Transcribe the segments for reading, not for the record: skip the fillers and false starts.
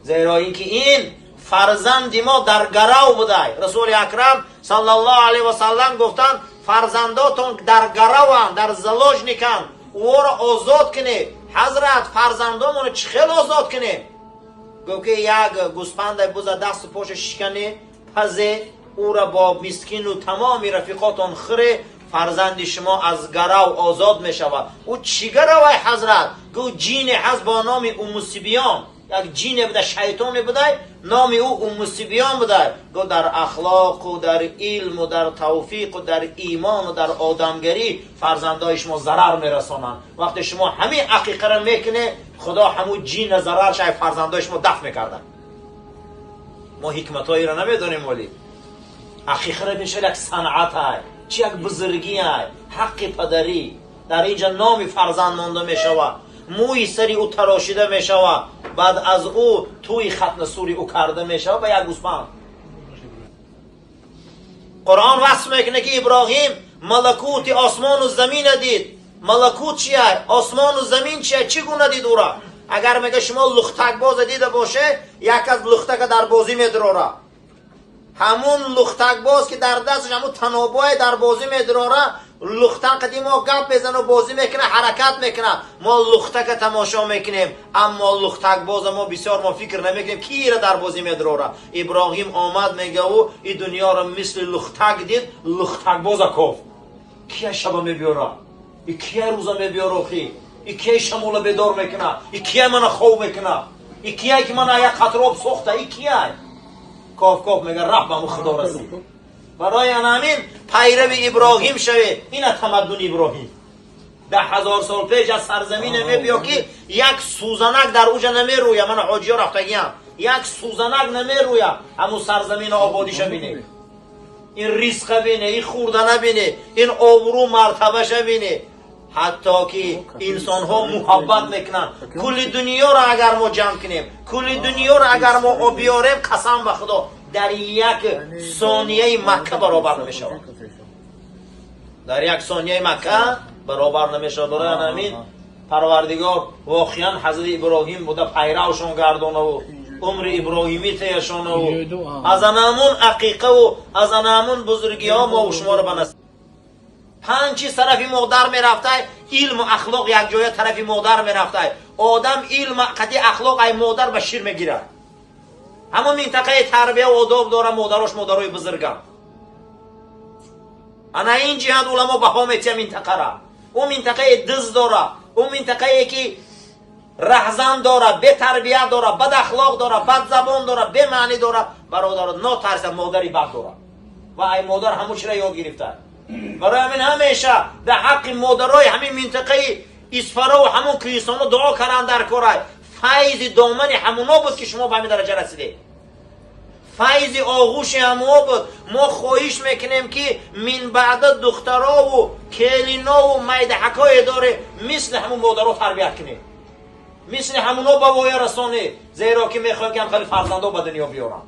Зеро ин ки ин фарзанди мо дар гарав будай. Расули Акрам саллаллоҳу алайҳи васаллам гуфтанд: фарзандотон дар гараванд, дар заложниканд, ӯро озод кунед. Ҳазрат, фарзандомонро чӣ хел озод кунем? Гуфт ки як гӯспанда буза дасту поша шикане, пазе, ӯра бо мискину тамоми рафиқотон хӯре, фарзанди шумо аз гарав озод мешавад. Ӯ чӣ гаравай, ҳазрат? Гуфт: ҷине ҳаст бо номи Умусибиён, як ҷине буда, шайтоне будай, номи ӯ Умусибиён будай. Гуфт: дар ахлоқу дар илму дар тавфиқу дар имону дар одамгарӣ фарзандои шумо зарар мерасонанд. Вақте шумо ҳамин ақиқаро мекунед, Худо ҳамун ҷина зарарша ай фарзандои шумо дафт мекарда. Мо ҳикматҳоеро намедонем, вале ақиқаро бешар як санъатай, чи як бузургиай. Ҳаққи падарӣ дар инҷа номи фарзанд монда мешавад, мӯи сари ӯ тарошида мешавад, баъд аз ӯ тӯи хатнасури ӯ карда мешавад ба як гӯспанд. Қуръон васф мекунад, ки Иброҳим малакути осмону замина дид. Малакут чия? Осмону замин чия? Чӣ гуна дид ӯра? Агар, мега, шумо лухтакбоза дида боше, як аз лухтака дар бозӣ медурора. Ҳамун лухтакбоз, ки дар дасташ ҳамун танобое дар бозӣ медурора, лухтан қади мо гап мезану бозӣ мекунад, ҳаракат мекунад. Мо лухтака тамошо мекунем, аммо лухтакбоза мо бисёр мо фикр намекунем, кира дар бозӣ медурора. Иброҳим омад, мега, ӯ и дунёро мисли лухтак дид, лухтакбоза кофт. Кия шаба мебиёра? И кия рӯза мебиёра охи? И кия шамола бедор мекунад? И кия мана хов мекунад? И кия, ки мана як қатра об сохта? И кия? Коф коф, мега, рафт, ба ҳамун Худо расид. Барои ана ҳамин пайрави Иброҳим шавед. Ина тамаддуни Иброҳим 10 000 сол пеш аз сарзамине мебиё, ки як сӯзанак дар уҷа намерӯя. Мана ҳоҷиё рафтагиам, як сӯзанак намерӯя. Ҳамун сарзамина ободиша бине, ин ризқа бине, ин хӯрдана бине, ин обрӯ мартабаша бине, ҳатто ки инсонҳо муҳаббат мекунанд. Кулли дунёро агар мо ҷамъ кунем, кулли дунёро агар мо биёрем, қасам ба Худо, дар як сонияи Макка баробар намешавад, дар як сонияи Макка баробар намешавад. Барои ҳамин Парвардигор воқеан ҳазрати Иброҳим буда пайравшон гардонаву умри иброҳимӣ теяшонаву аз анамун ақиқаву аз анамун бузургиҳо мову шуморо ба насиб. Панҷ чиз тарафи модар мерафтай: илму ахлоқ якҷоя тарафи модар мерафтай. Одам илм қати ахлоқ ай модар ба шир мегирад. Ҳамон минтақаи тарбия одоб дора, модарош модарои бузургам. Ана ин ҷиҳат уламо баҳо метиҳа минтақара. Ӯ минтақаи диз дора, ӯ минтақае ки раҳзан дора, бетарбия дора, бадахлоқ дора, бадзабон дора, бемаънӣ дора, бародаро, нотарса, модари бад дора ва ай модар ҳамун чира ёд гирифта. Барои ҳамин ҳамеша дар ҳаққи модарои ҳамин минтақаи Исфарову ҳамун кӯҳистоно дуо кардан дар корай. Файзи домани ҳамуно буд, ки шумо ба ҳамин дараҷа расидед, файзи оғӯши ҳамуо буд. Мо хоҳиш мекунем, ки минбаъда духтарову келинову майдаҳакое доре, мисли ҳамун модаро тарбият кунед, мисли ҳамуно ба воя расонед, зеро ки мехоҳем, ки ҳамхели фарзандо ба дунё биёранд,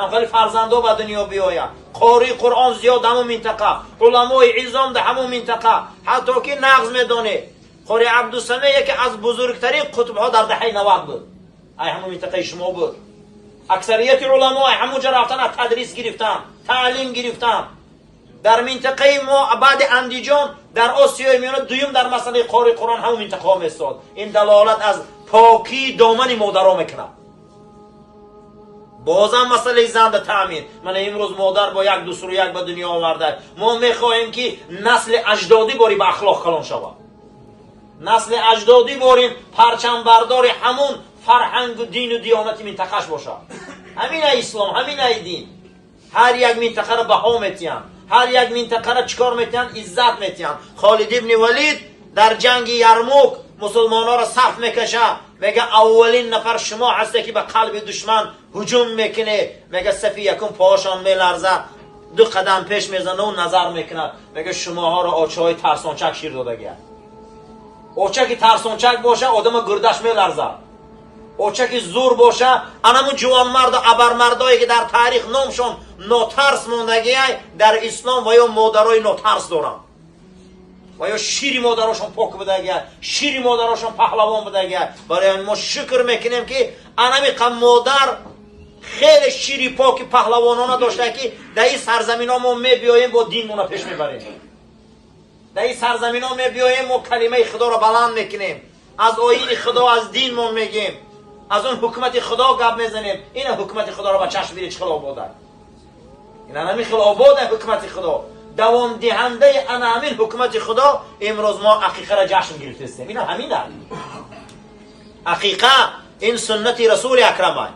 ҳамхели фарзандо ба дунё биёянд. Қории Қуръон зиёд ҳамун минтақа, уламои изом да ҳамун минтақа. Ҳатто ки нағз медонед, қори Абдусаме яке аз бузургтарин қутбҳо дар даҳаи 90 буд, ай ҳамун минтақаи шумо буд. Аксарияти уламо ай ҳамун ҷо рафтан, аз тадрис гирифтан, таълим гирифтан. Дар минтақаи мо баъди Андиҷон дар Осиёи Миёна дуюм дар масъалаи қори Қуръон ҳамун минтақаҳо месод. Ин далолат аз покии домани модаро мекунад. Бозам масъалаи занда таъмин. Мана имрӯз модар бо як дусуру як ба дунё оварда. Мо мехоҳем, ки насли аҷдодӣ бори ба ахлоқ калон шавад, насли аҷдодӣ борин парчамбардори ҳамун фарҳангу дину диёнати минтақаш бошад. Ҳаминай ислом, ҳаминай дин. Ҳар як минтақаро баҳо метиҳанд, ҳар як минтақаро чӣ кор метиҳанд? Иззат метиҳанд. Холид ибни Валид дар ҷанги Ярмук мусулмонҳоро саф мекаша, мега: аввалин нафар шумо ҳасте, ки ба қалби душман ҳуҷум мекунед. Мега, сафи якум поҳошон меларза, ду қадам пеш мезанаву назар мекунад. Мега: шумоҳоро очаҳои тарсончак шир додагият. Оча ки тарсончак боша, одама гурдаш меларзад. Оча ки зур боша, анамун ҷувонмарду абармардое, ки дар таърих номшон нотарс мондагиай дар ислом, ва ё модарои нотарс доранд. Ва ё шири модарошон пок будага, шири модарошон паҳлавон будага. Барои мо шукр мекунем, ки анамиқа модар хеле шири поки паҳлавонона дошта, ки дар ин сарзаминҳо мо мебиёем, бо динмона пеш мебарем. Дар ин сарзаминҳо мебиёем, мо калимаи Худоро баланд мекунем, аз оини Худо, аз динмон мегем, аз он ҳукумати Худо гап мезанем. Ина ҳукумати Худоро ба чашм бинед, чӣ хел обода. Ина ҳамин хел обода ҳукумати Худо. Давомдиҳандаи ана ҳамин ҳукумати Худо имрӯз мо ақиқаро ҷашн гирифтастем. Ина ҳамина ақиқа, ин суннати Расули Акрама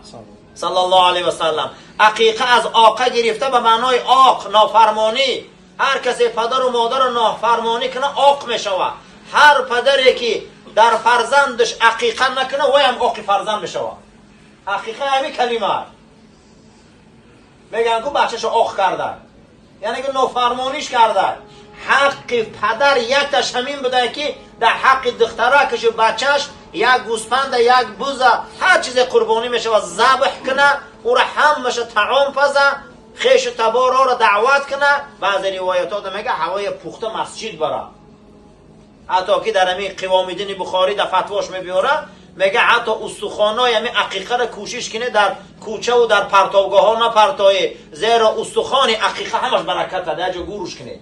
саллаллоҳу алайҳи васаллам. Ақиқа аз оқа гирифта, ба маънои оқ, нофармонӣ. Ҳар касе падару модарро нофармонӣ куна, оқ мешавад. Ҳар падаре ки дар фарзандаш ақиқа накуна, вай ҳам оқи фарзанд мешавад. Ақиқа ҳамин калима мегӯянд ку, бачашо оқ карда, яъне ки нофармониш карда. Ҳаққи падар якташ ҳамин буда, ки дар ҳаққи духтаракашу бачаш як гӯспанда, як буза, ҳар чизе қурбонӣ мешавад, забҳ куна, ӯра ҳамаша таом паза, хешу таборҳоро даъват куна. Баъзе ривоятҳо мега, ҳавоя пухта масҷид бара. Ҳатто ки дар ҳамин Қивомиддини Бухорӣ дар фатвош мебиёра, мега, ҳатто устухонҳои ҳамин ақиқаро кӯшиш кине дар кӯчаву дар партовгоҳҳо напартое, зеро устухони ақиқа ҳамаш бараката, дар ҷо гӯруш кинед.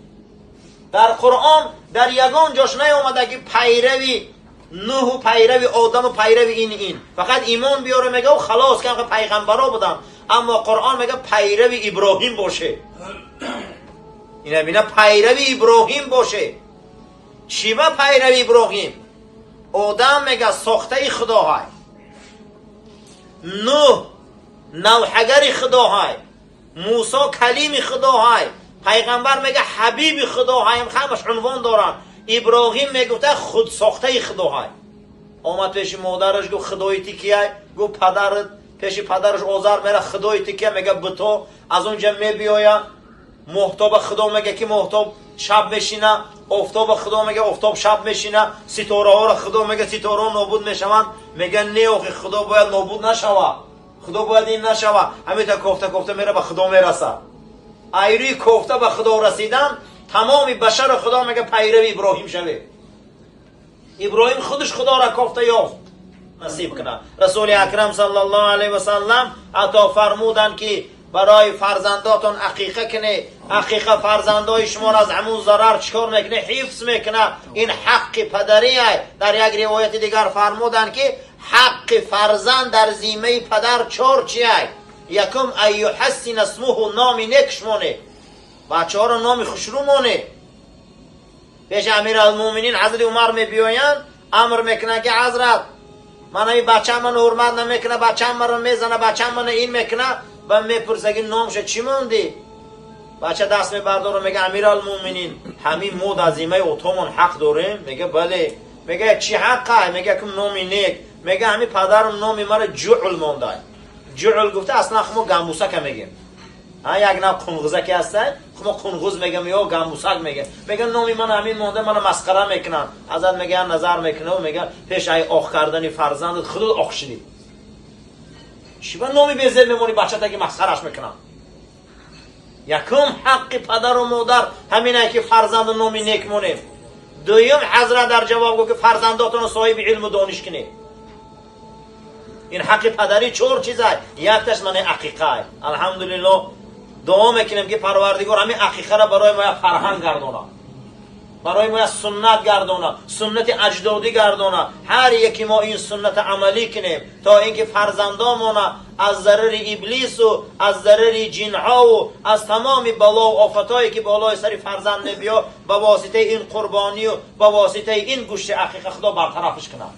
Дар Қуръон дар ягон ҷош наёмада, ки пайрави Нуҳу, пайрави Одаму, пайрави ин, фақат имон биёре мега, халос, ки пайғамбаро буданд. Аммо Қуръон мега, пайрави Иброҳим боше. Ина бина, пайрави Иброҳим боше. Чӣ ба пайрави Иброҳим? Одам, мега, сохтаи Худоҳай, Нуҳ навҳагари Худоҳай, Мусо калими Худоҳай, пайғамбар, мега, ҳабиби Худоҳай, ҳамаш унвон доранд. Иброҳим, мегуфта, худсохтаи Худоҳай. Омад пеши модараш, гуфт: «Худои ти кияй?» Гуфт: «Падарат». Пеши падараш Озар мера, «Худои ти кия?» Мега: «Буто». Аз он ҷа мебиёя, моҳтоба Худо мега, ки моҳтоб шаб мешина, офтоба Худо мега, офтоб шаб мешина, ситораҳоро Худо мега, ситораҳо нобуд мешаванд. Мега: «Не, охи, Худо бояд нобуд нашава, Худо бояд ин нашава». Ҳамита кофта кофта мера, ба Худо мераса. Айрӯи кофта ба Худо расидан, тамоми башаро Худо мега, пайрави Иброҳим шавед. Иброҳим худаш Худоро кофта ёфт. Насиб кунад. Расули Акрам саллаллоҳу алайҳи васаллам ҳатто фармуданд, ки барои фарзандотон ақиқа кунед. Ақиқа фарзандои шуморо аз ҳамун зарар чикор мекунад? Ҳифз мекунад. Ин ҳаққи падария. Дар як ривояти дигар фармуданд, ки ҳаққи фарзанд дар зиммаи падар чор чияй. Якум: أن يحسن اسمه, номи некш монед, бачаҳоро номи хушрӯ монед. Пеши Амиралмӯминин ҳазрати Умар мебиёянд, амр мекунанд, ки ҳазрат, ман ҳами бачаам маро ҳурмат намекуна, бачаам маро мезана, бачаам мана ин мекуна. Ба мепурса, ки номша чӣ мондӣ? Бача даст мебардора, мега: «Амиралмӯминин, ҳамин мо дар зиммаи отомон ҳақ дорем?» Мега: «Бале». Мега: «Чӣ ҳаққа?» Мега: «Кум номи нек». Мега: «Ҳами падарам номи маро Ҷуъл мондай». Ҷуъл гуфта, аслан мо гамбусака мегем, як нав қунғузаке ҳастай, мо қунғуз мегем ё гамбусак мегем. Мега: «Номи ман ҳамин монда, мана масхара мекунанд». Ҳазрат мега, назар мекуна, мега: «Пеш ай оқ кардани фарзандат худат оқ шинид. Чӣ ба номи безеб мемонӣ бачатаки масхараш мекунанд?» Якум ҳаққи падару модар ҳаминае, ки фарзанду номи нек монем. Дуюм, ҳазрат дар ҷавоб гуфт, ки фарзандотонро соҳиби илму дониш кунед. Ин ҳаққи падарӣ чор чизай, якташ мана ақиқай. Алҳамдулиллоҳ, дуо мекунем, ки Парвардигор ҳамин ақиқаро барои мо як фарҳанг гардонад, барои мо як суннат гардона, суннати аҷдодӣ гардона. Ҳар яки мо ин сунната амалӣ кунем, то ин ки фарзандомона аз зарари иблису аз зарари ҷинҳову аз тамоми балову офатое, ки болои сари фарзанд мебиё, ба воситаи ин қурбонию ба воситаи ин гӯшти ақиқа Худо бартарафш кунад.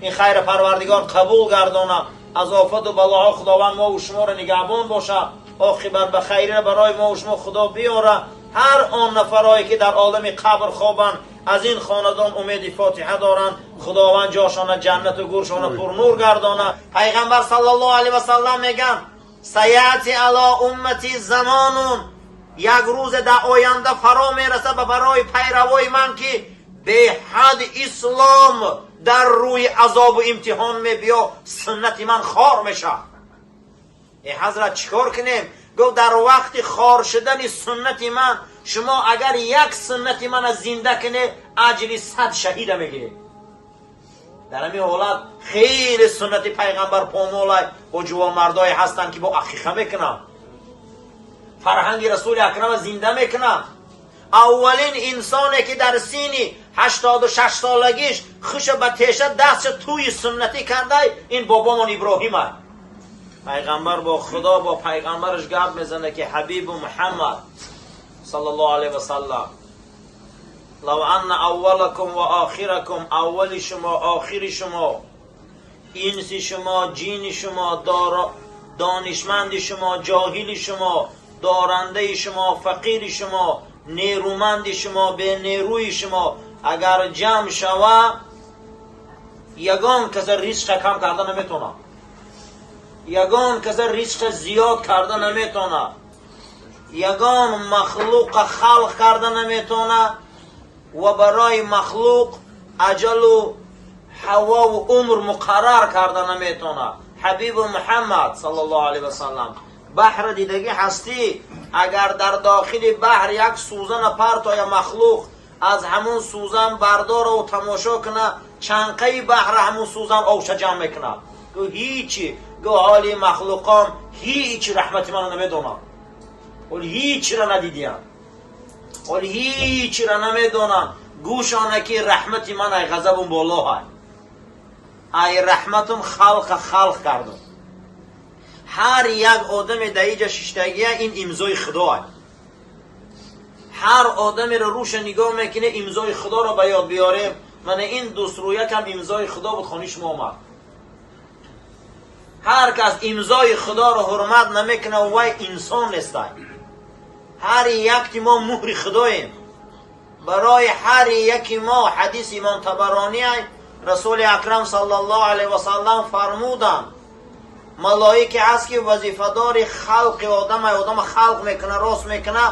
Ин хайра Парвардигор қабул гардона. Аз офату балоҳо Худованд мову шуморо нигаҳбон бошад. Оқибат ба хайрира барои мову шумо Худо биёра. Ҳар он нафарое, ки дар олами қабр хобанд, аз ин хонадон умеди фотиҳа доранд, Худованд ҷошона ҷаннату гуршона пурнур гардона. Пайғамбар саллаллоҳу алайҳи васаллам мегӯянд: سيأتي على أمتي زمان, як рӯзе дар оянда фаро мерасад ба барои пайравои ман, ки беҳад ислом дар рӯи азобу имтиҳон мебиё, суннати ман хор мешавад. Э, ҳазрат, чӣ кор кунем? Гуфт: дар вақти хор шудани суннати ман Шумо агар як суннати мана зинда кунед, аҷри 100 шаҳида мегиред. Дар ҳамин ҳолат хеле суннати пайғамбар помолай. Бо ҷувонмардое ҳастанд, ки бо ақиқа мекунанд, фарҳанги Расули Акрама зинда мекунанд. Аввалин инсоне, ки дар синни 86 солагиш хуша ба теша дастша тӯи суннатӣ кардай, ин бобомон Иброҳима. Пайғамбар бо Худо, бо пайғамбараш гап мезана, ки ҳабибу Муҳаммад саллаллоҳу алайҳи васаллам: "Лав анна аввалакум ва охиракум", аввали шумо, охири шумо, инси шумо, ҷини шумо, донишманди шумо, ҷоҳили шумо, дорандаи шумо, фақири шумо, нерӯманди шумо, бенерӯи шумо агар ҷамъ шава, ягон каса ризқа кам карда наметавонад, ягон каса ризқа зиёд карда наметавонад, ягон махлуқа халқ карда наметавонад ва барои махлуқ аҷалу ҳавову умр муқаррар карда наметавонад. Ҳабибу Муҳаммад саллаллоҳу алайҳи васаллам: баҳра дидагӣ ҳастӣ? Агар дар дохили баҳр як сӯзана партоя, махлуқ аз ҳамун сӯзан бардораву тамошо куна, чанқаи баҳра ҳамун сӯзан овша ҷамъ мекунад? Гӯ ҳичи. Гӯ ҳоли махлуқон ҳичи раҳмати мана намедонанд, ҳол ҳичира надидиянд, ҳол ҳичира намедонанд. Гӯшона, ки раҳмати ман ай ғазабум болоҳай, ай раҳматум халқа халқ кардум. Ҳар як одаме дар иҷа шиштагия, ин имзои Худоай. Ҳар одамеро рӯша нигоҳ мекунӣ, имзои Худоро ба ёд биёрем. Мана ин дӯстрӯякам имзои Худо буд, хони шумо омад. Ҳар кас имзои Худоро ҳурмат намекунад, вай инсон нестай. Ҳар якти мо муҳри Худоем. Барои ҳар яки мо ҳадиси имом Табарониай, Расули Акрам саллаллоҳу алайҳи васаллам фармуданд: малоике ҳаст, ки вазифадори халқи одам, одама халқ мекуна, рост мекуна,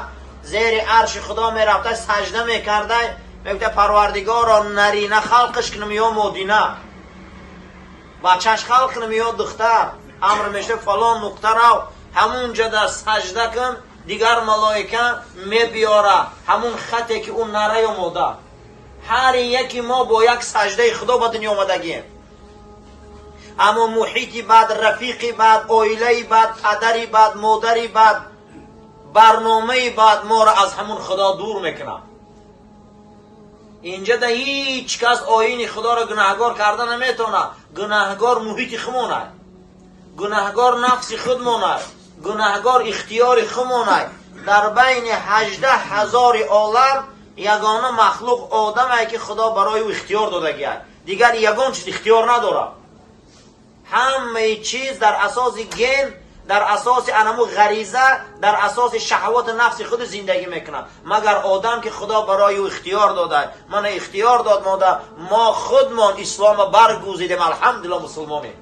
зери арши Худо мерафта, сажда мекарда, мегуфта: "Парвардигоро, нарина халқаш кунам ё модина, бачаш халқ кунам ё духтар?" Амр мешуда: "Фалон нуқта рав, ҳамунҷода сажда кун, дигар малоика мебиёра ҳамун хате, ки ӯ нара ё мода." Ҳар яки мо бо як саждаи Худо ба дунё омадагием, аммо муҳити бад, рафиқи бад, оилаи бад, падари бад, модари бад, барномаи бад моро аз ҳамун Худо дур мекунад. Инҷа да ҳеҷ кас оини Худоро гунаҳгор карда наметавонад. Гунаҳгор муҳити худмонад, гунаҳгор нафси худмонад, гунаҳгор ихтиёри худмонад. Дар байни 18 000 олам ягона махлуқ одаме, ки Худо барои ӯ ихтиёр додагиад, дигар ягон чиз ихтиёр надорад. Ҳамаи чиз дар асоси ген, дар асоси анаму ғариза, дар асоси шаҳвати нафси худ зиндагӣ мекунад, магар одам, ки Худо барои ӯ ихтиёр дода. Мана ихтиёр дод мода, мо худмон ислома баргузидем, алҳамдулилла, мусулмонем.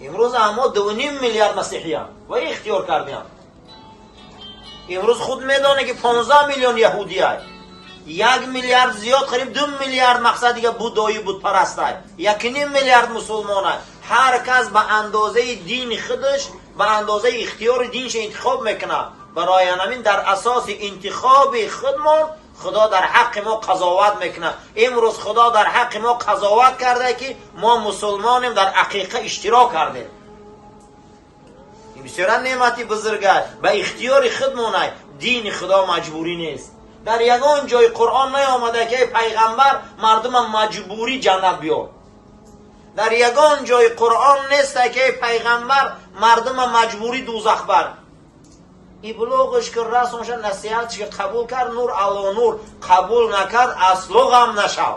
Имрӯз аммо 2,5 миллиард масеҳиян ва ихтиёр кардиям. Имрӯз худ медонӣ, ки 15 миллион яҳудияй, 1 миллиард зиёд, қариб 2 миллиард мақсад дига буддои будпарастай, 1,5 миллиард мусулмонай. Ҳар кас ба андозаи дини худаш, ба андозаи ихтиёри динша интихоб мекунад. Барои ҳамин дар асоси интихоби худмон Худо дар ҳаққи мо қазоват мекунад. Имрӯз Худо дар ҳаққи мо қазоват карда, ки мо мусулмонем, дар ақиқа иштирок кардем. Ин бисёра неъмати бузурга. Ба ихтиёри худмонай. Дини Худо маҷбурӣ нест. Дар ягон ҷои Қуръон наёмада, ки пайғамбар, мардума маҷбурӣ ҷаннат биёр. Дар ягон ҷои Қуръон неста, ки пайғамбар, мардума маҷбурӣ дузах бар. Иблоғш ки расонша, насиҳатш ки қабул кард, нур ало нур, қабул накард, асло ғам нашав,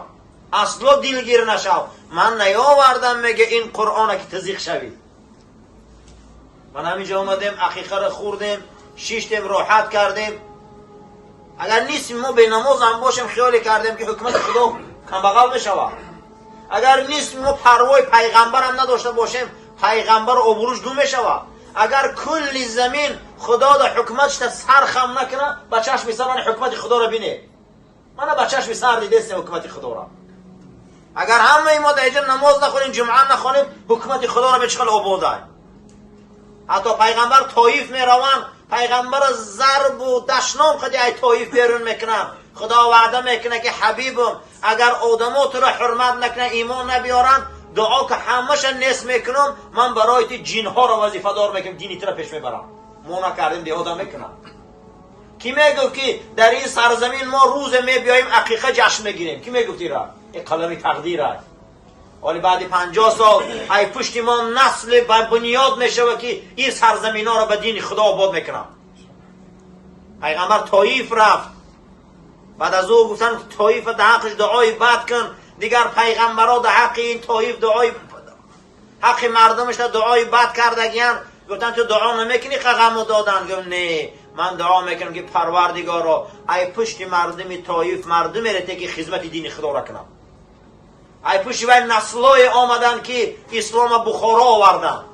асло дилгир нашав. Ман наёвардам, меге, ин Қуръона, ки ту зиқ шавӣ. Ман ҳаминҷо омадем, ақиқаро хӯрдем, шиштем, роҳат кардем. Агар нисфи мо бенамозам бошем, хиёле кардем, ки ҳукумати Худо камбағал мешавад? Агар нисфи мо парвои пайғамбарам надошта бошем, пайғамбару обрӯш гум мешавад? Агар кулли замин Худо да ҳукуматшта сар хам накуна, ба чашми сар, мана ҳукумати Худоро бинед, мана ба чашми сар дидестем ҳукумати Худоро. Агар ҳамаи мо дар иҷа намоз нахонем, ҷумъа нахонем, ҳукумати Худоро бе чӣ хел ободай. Ҳатто пайғамбар Тоиф мераванд. Пайғамбар зарбу дашном қади ай Тоиф берун мекунам. Худо ваъда мекунад, ки ҳабибум, агар одамо туро ҳурмат накунанд, имон набиёранд, дуо ки ҳамаша нест мекунам, ман барои ту ҷинҳоро вазифадор мекунам, дини туро пеш мебарам. Мо накардем, деҳода мекунам. Кӣ мегуфт, ки дар ин сарзамин мо рӯзе мебиёем, ақиқа ҷашн мегирем? Кӣ мегуфт ира? Ин қалами тақдир аст. Ҳоли баъди 50 сол ай пушти мо насле ба бунёд мешавад, ки ин сарзаминҳоро ба дини Худо обод мекунам. Пайғамбар Тоиф рафт. Баъд аз ӯ гуфтанд: Тоифа дар ҳаққаш дуои бад кун. Дигар пайғамбарҳо дар ҳаққи ин Тоиф дуои, ҳаққи мардумашда дуои бад кардагиян. Гуфтанд: ту дуо намекунӣ? Қағаму доданд. Гуфт: не, ман дуо мекунам, ки Парвардигоро, ай пушти мардуми Тоиф мардуме ки хизмати дини Худоро кунам. Ай пушти вай наслое омаданд, ки ислома Бухоро оварданд.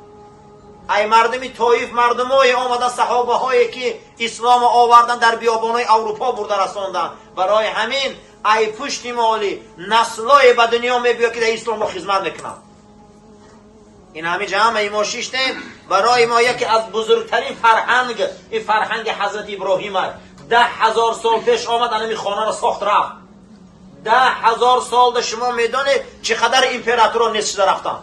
Ай мардуми Тоиф мардумое омаданд, саҳобаҳое ки ислома оварданд, дар биёбонҳои Аврупо бурда расонданд. Барои ҳамин ай пушти моли наслое ба дунё мебиёд, ки дар исломро хизмат мекунанд. Ин ҳамин ҷамъи мо шиштем, барои мо яке аз бузургтарин фарҳанг ин фарҳанги ҳазрати Иброҳим аст. 10 000 сол пеш омад, анами хонаро сохт, рафт. 10 000 сол да шумо медонед, чӣ қадар императоро нест шуда рафтанд,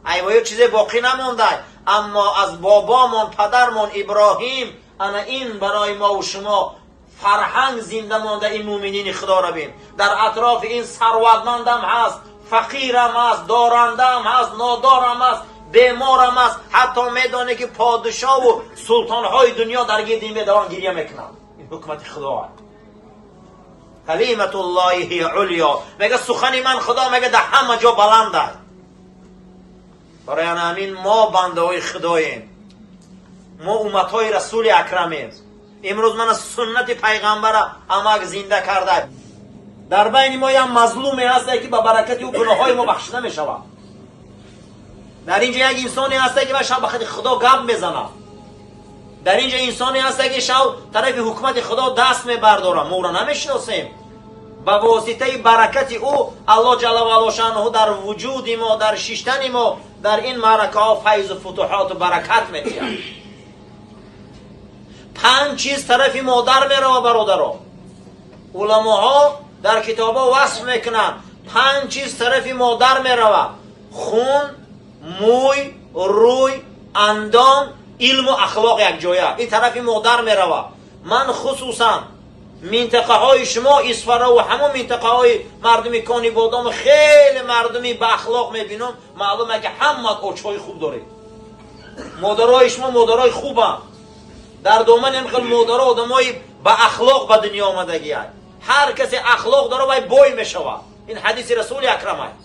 айвоё чизе боқӣ намонда. Аммо аз бобомон, падармон Иброҳим ана ин барои мо шумо фарҳанг зинда монда. Ин муъминини Худоро бин, дар атрофи ин сарватмандам ҳаст, фақирам ҳаст, дорандаам ҳаст, нодорам ҳаст, беморам ҳаст. Ҳатто медонед, ки подшоҳу султонҳои дунё дар гирди ин медаванд, гирья мекунанд. Ин ҳукмати Худо аст. كلمة الله هي العليا мега. Сухани ман, Худо мега, дар ҳама ҷо баланд аст. Барои ана ҳамин мо бандаҳои Худоем, мо умматҳои Расули Акрамем. Имрӯз мана суннати пайғамбара амак зинда карда. Дар байни мо як мазлуме ҳасте, ки ба баракати ӯ гуноҳҳои мо бахшида мешавад. Дар ин ҷо як инсоне ҳасте, ки ба шаб ба хати Худо гап мезанад. Дар ин ҷо инсоне ҳасте, ки шав тарафи ҳукумати Худо даст мебардорад. Мо ӯро намешиносем. Ба воситаи баракати ӯ Аллоҳ ҷалла ваало шаънуҳу дар вуҷуди мо, дар шиштани мо дар ин маъракаҳо файзу футуҳоту баракат метиҳад. Панҷ чиз тарафи модар мерава, бародаро. Уламоҳо дар китобҳо васф мекунанд: панҷ чиз тарафи модар мерава: хун, мӯй, рӯй, андом, илму ахлоқ якҷоя. Ин тарафи модар мерава. Ман хусусан минтақаҳои шумо, Исфараву ҳамон минтақаҳои мардуми Кони Бодому, хеле мардуми баахлоқ мебинам. Маълуме, ки ҳамаат очҳои хуб доред, модарои шумо модарои хубанд. Дар домани ҳам хел модаро одамои ба ахлоқ ба дунё омадагианд. Ҳар касе ахлоқ дора, вай бой мешавад. Ин ҳадиси Расули Акрам аст.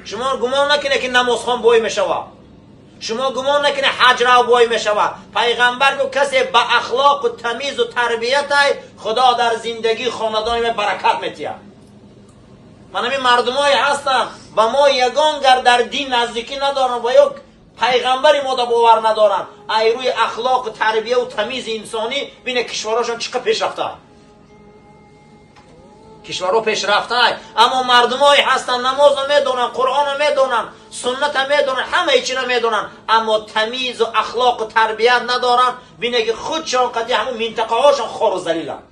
Шумо гумон накунед, ки намозхон бой мешавад. Шумо гумон накунед, ҳаҷрав бой мешавад. Пайғамбар гуфт: касе ба ахлоқу тамизу тарбиятай, Худо дар зиндагии хонадони вай баракат метиҳад. Ман ҳамин мардумое ҳастанд, ба мо ягон гар дар дин наздикӣ надоранд ва ё пайғамбари мо да бовар надоранд, ай рӯи ахлоқу тарбияву тамизи инсонӣ бине, кишварҳошон чӣ қадр пешрафтаанд. Кишварҳо пешрафтаанд, аммо мардумое ҳастанд, намозро медонанд, Қуръонро медонанд, сунната медонанд, ҳамаи чиро медонанд, аммо тамизу ахлоқу тарбият надоранд. Бине, ки худшон қади ҳамун минтақаҳошон хору залиланд.